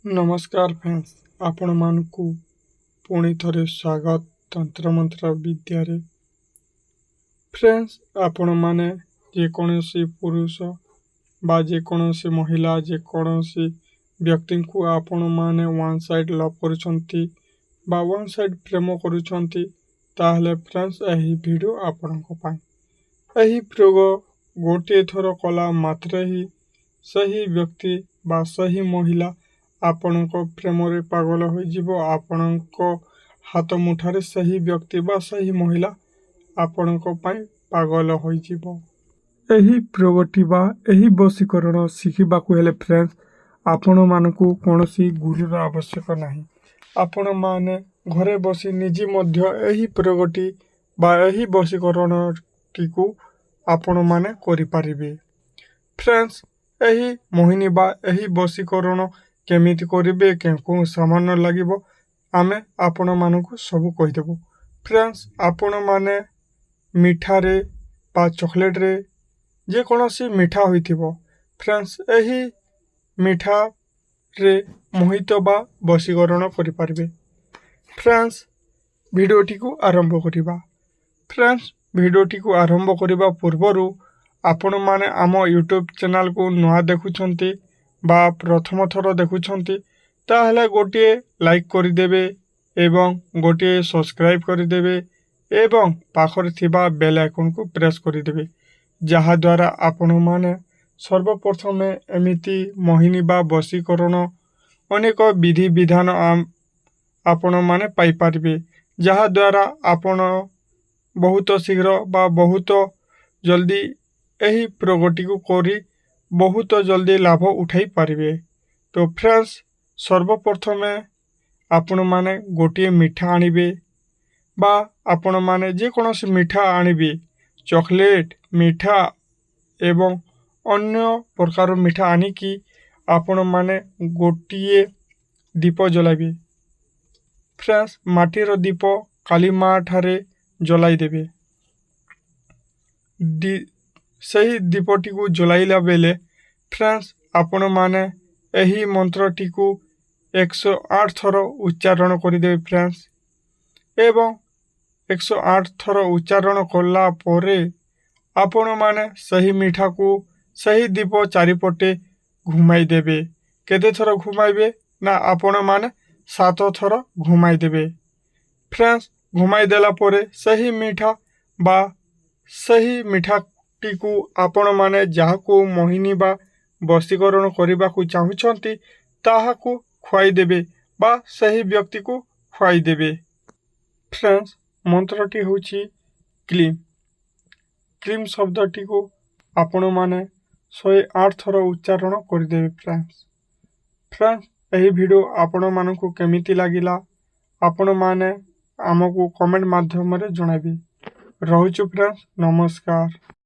ନମସ୍କାର ଫ୍ରେଣ୍ଡସ୍, ଆପଣମାନଙ୍କୁ ପୁଣି ଥରେ ସ୍ୱାଗତ ତନ୍ତ୍ରମନ୍ତ୍ର ବିଦ୍ୟାରେ। ଫ୍ରେଣ୍ଡସ୍, ଆପଣମାନେ ଯେକୌଣସି ପୁରୁଷ ବା ଯେକୌଣସି ମହିଳା, ଯେକୌଣସି ବ୍ୟକ୍ତିଙ୍କୁ ଆପଣମାନେ ୱାନ୍ ସାଇଡ଼୍ ଲଭ୍ କରୁଛନ୍ତି ବା ୱାନ୍ ସାଇଡ଼୍ ପ୍ରେମ କରୁଛନ୍ତି, ତାହେଲେ ଫ୍ରେଣ୍ଡସ୍, ଏହି ଭିଡ଼ିଓ ଆପଣଙ୍କ ପାଇଁ। ଏହି ପ୍ରୟୋଗ ଗୋଟିଏ ଥର କଲା ମାତ୍ରେ ହିଁ ସେହି ବ୍ୟକ୍ତି ବା ସେହି ମହିଳା ଆପଣଙ୍କ ପ୍ରେମରେ ପାଗଳ ହୋଇଯିବ। ଆପଣଙ୍କ ହାତ ମୁଠାରେ ସେହି ବ୍ୟକ୍ତି ବା ସେହି ମହିଳା ଆପଣଙ୍କ ପାଇଁ ପାଗଳ ହୋଇଯିବ। ଏହି ପ୍ରୟୋଗଟି ବା ଏହି ବଶୀକରଣ ଶିଖିବାକୁ ହେଲେ ଫ୍ରେଣ୍ଡସ୍, ଆପଣମାନଙ୍କୁ କୌଣସି ଗୁରୁର ଆବଶ୍ୟକ ନାହିଁ। ଆପଣମାନେ ଘରେ ବସି ନିଜେ ମଧ୍ୟ ଏହି ପ୍ରୟୋଗଟି ବା ଏହି ବଶୀକରଣଟିକୁ ଆପଣମାନେ କରିପାରିବେ। ଫ୍ରେଣ୍ଡସ୍, ଏହି ମୋହିନୀ ବା ଏହି ବଶୀକରଣ କେମିତି କରିବେ, କେଉଁ କେଉଁ ସାମାନ ଲାଗିବ, ଆମେ ଆପଣମାନଙ୍କୁ ସବୁ କହିଦେବୁ। ଫ୍ରେଣ୍ଡସ୍, ଆପଣମାନେ ମିଠାରେ ବା ଚକୋଲେଟ୍ରେ ଯେକୌଣସି ମିଠା ହୋଇଥିବ, ଫ୍ରେଣ୍ଡସ୍, ଏହି ମିଠାରେ ମୋହିତ ବା ବଶୀକରଣ କରିପାରିବେ। ଫ୍ରେଣ୍ଡସ୍, ଭିଡ଼ିଓଟିକୁ ଆରମ୍ଭ କରିବା। ଫ୍ରେଣ୍ଡସ୍, ଭିଡ଼ିଓଟିକୁ ଆରମ୍ଭ କରିବା ପୂର୍ବରୁ ଆପଣମାନେ ଆମ ୟୁଟ୍ୟୁବ୍ ଚ୍ୟାନେଲକୁ ନୂଆ ଦେଖୁଛନ୍ତି ବା ପ୍ରଥମ ଥର ଦେଖୁଛନ୍ତି, ତାହେଲେ ଗୋଟିଏ ଲାଇକ୍ କରିଦେବେ ଏବଂ ଗୋଟିଏ ସବସ୍କ୍ରାଇବ୍ କରିଦେବେ ଏବଂ ପାଖରେ ଥିବା ବେଲ୍ ଆଇକନ୍କୁ ପ୍ରେସ୍ କରିଦେବେ, ଯାହାଦ୍ୱାରା ଆପଣମାନେ ସର୍ବପ୍ରଥମେ ଏମିତି ମୋହିନୀ ବା ବଶୀକରଣ ଅନେକ ବିଧିବିଧାନ ଆପଣମାନେ ପାଇପାରିବେ, ଯାହାଦ୍ୱାରା ଆପଣ ବହୁତ ଶୀଘ୍ର ବା ବହୁତ ଜଲ୍ଦି ଏହି ପ୍ରୟୋଗଟିକୁ କରି ବହୁତ ଜଲ୍ଦି ଲାଭ ଉଠାଇ ପାରିବେ। ତ ଫ୍ରେଣ୍ଡସ୍, ସର୍ବପ୍ରଥମେ ଆପଣମାନେ ଗୋଟିଏ ମିଠା ଆଣିବେ ବା ଆପଣମାନେ ଯେକୌଣସି ମିଠା ଆଣିବେ, ଚକୋଲେଟ୍ ମିଠା ଏବଂ ଅନ୍ୟ ପ୍ରକାର ମିଠା ଆଣିକି ଆପଣମାନେ ଗୋଟିଏ ଦୀପ ଜଲାଇବେ। ଫ୍ରେଣ୍ଡସ୍, ମାଟିର ଦୀପ କାଳୀ ମା ଠାରେ ଜଲାଇ ଦେବେ। ସେହି ଦୀପଟିକୁ ଜଲାଇଲା ବେଳେ ଫ୍ରେଣ୍ଡସ୍, ଆପଣମାନେ ଏହି ମନ୍ତ୍ରଟିକୁ 108 ଥର ଉଚ୍ଚାରଣ କରିଦେବେ। ଫ୍ରେଣ୍ଡସ୍, ଏବଂ 108 ଥର ଉଚ୍ଚାରଣ କଲା ପରେ ଆପଣମାନେ ସେହି ମିଠାକୁ ସେହି ଦୀପ ଚାରିପଟେ ଘୁମାଇ ଦେବେ। କେତେ ଥର ଘୁମାଇବେ ନା, ଆପଣମାନେ ସାତ ଥର ଘୁମାଇ ଦେବେ। ଫ୍ରେଣ୍ଡସ୍, ଘୁମାଇ ଦେଲା ପରେ ସେହି ମିଠା ବା ସେହି ମିଠାଟିକୁ ଆପଣମାନେ ଯାହାକୁ ମୋହିନୀ ବା ବଶୀକରଣ କରିବାକୁ ଚାହୁଁଛନ୍ତି, ତାହାକୁ ଖୁଆଇ ଦେବେ ବା ସେହି ବ୍ୟକ୍ତିକୁ ଖୁଆଇ ଦେବେ। ଫ୍ରେଣ୍ଡସ୍, ମନ୍ତ୍ରଟି ହେଉଛି କ୍ଲିମ୍। କ୍ଲିମ୍ ଶବ୍ଦଟିକୁ ଆପଣମାନେ 108 ଥର ଉଚ୍ଚାରଣ କରିଦେବେ। ଫ୍ରେଣ୍ଡସ୍, ଏହି ଭିଡ଼ିଓ ଆପଣମାନଙ୍କୁ କେମିତି ଲାଗିଲା, ଆପଣମାନେ ଆମକୁ କମେଣ୍ଟ ମାଧ୍ୟମରେ ଜଣାଇବେ। ରହୁଛୁ ଫ୍ରେଣ୍ଡସ୍, ନମସ୍କାର।